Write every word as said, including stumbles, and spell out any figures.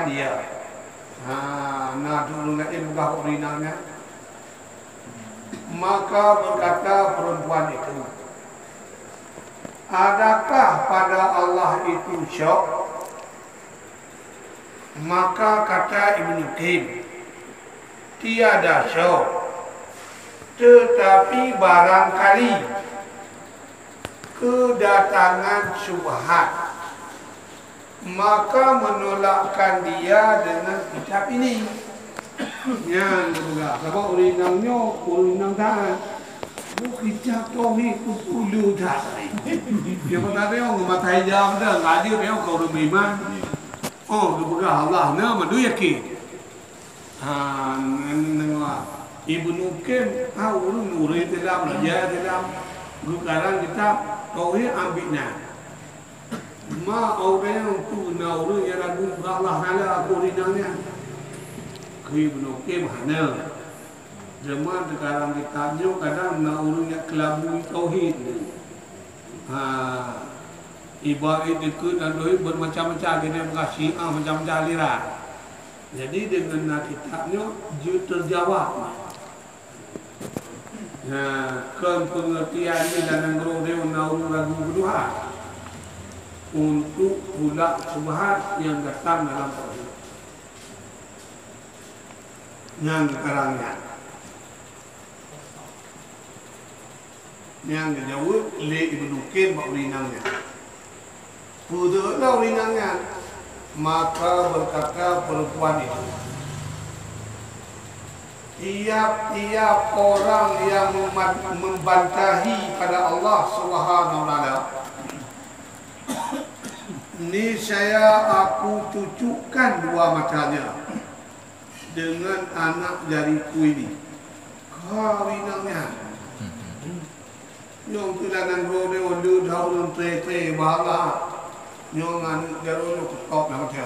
dia. Ha, na ureuëng laén peugah bak ureuëng inong nyan. Maka berkata perempuan itu, "Adakah pada Allah itu syok?" Maka kata Ibnu Qayyim, "Tiada syok, tetapi barangkali kedatangan syubhat, maka menolakkan dia dengan kitab ini." Nyan geupeugah, sabab ureuëng inong nyoe, ureuëng inong taat. Buh kitab tauhid peue peurlu that. Nyang mata teuh ngon mata hijab dah, ngaji teuh keu ureuëng beriman. Oh, geupeugah Allah na mandum yakin. Ha, ngon, ngon Ibnu Qayyim, ha, ureuëng murit dalam, belajar dalam, geukarang kitab tauhid ambiek nyan. Ma ureuëng tu na ureuëng nyang ragu keu Allah Taala, aku ureuëng nyan. Keu Ibnu Qayyim hana. Zaman teukarang kitab nyoe kadang na ureuëng nyang keulabui tauhid. Ha, ibarat dikeue dan tauhid bermacam-macam, kena beukasih, ah, macam-macam aliran. Jadi dengan na kitab nyoe jeuet teujawab. Nah, kon pengertian ni dalam nanggroe na ureuëng ragu keudua untuk tulak syubhat nyang datang dalam tauhid. Nyang geukarang nyan. Nyang geujaweueb lé Ibnu Qayyim bak ureuëng inong nyan. Peue teuh ureuëng inong nyan? Maka berkata perempuan itu, "Tiap-tiap orang yang memat-, membantahi pada Allah Subhanahu wa Taala, niscaya aku cucukkan dua matanya dengan anak jariku ini." Ka ureuëng inong nyan. Nyoe keuh lam nanggroe nyoe, deuh ureuëng tré-tré bahala. Nyoe ngon aneuk jaroe nyoe kutop lam até.